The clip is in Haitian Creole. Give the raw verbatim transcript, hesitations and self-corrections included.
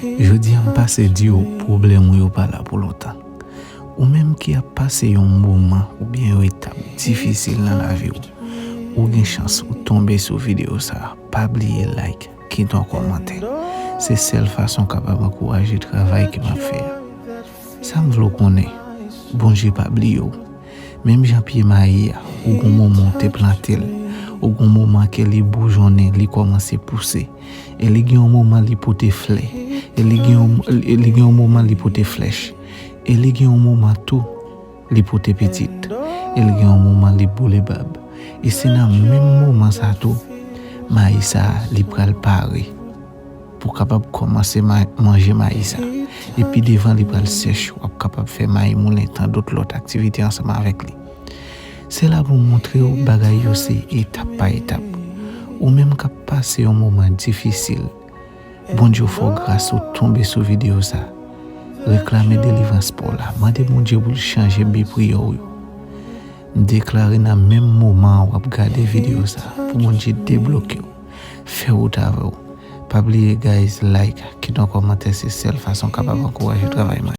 Jodi a m pase di w pwoblèm ou yo pa la pou lontan. Ou menm ki ap pase yon moman oubyen yon etap difisil nan lavi w, ou gen chans ou tonbe sou videyo sa a. Pa bliye like, kite yon kòmantè. Se sèl fason w kapab ankouraje travay ke m ap fè a. Sa m vle w konnen, Bondye pa bliye w. Menm jan pye mayi a, ou gon moman w te plante l, ou gon moman ke li boujonnen, li kòmanse pouse, e li gen yon moman li pote flè, e li gen yon, e li gen yon moman li pote flèch, e li gen yon moman tou li pote pitit, e li gen yon moman li boule bab. E se nan menm moman sa tou, mayi sa li pral pare pou kapab kòmanse ma- manje mayi sa. E pi devan li pral sèch, w ap kapab fè mayi moulen, tandòt lòt aktivite ansanm avèk li. Se la pou m montre w bagay yo se etap pa etap. Ou menm k ap pase yon moman difisil, Bondye fè w gras ou tonbe sou videyo sa. Reklame delivrans pa w la. Mande Bondye pou l chanje bi priyè w yo. M deklare nan menm moman an w ap gade videyo sa pou Bondye debloke w. Fè wout avè w. Pa bliye guys, like, kite yon kòmantè, se sèl fason w kapab ankouraje travay mwen.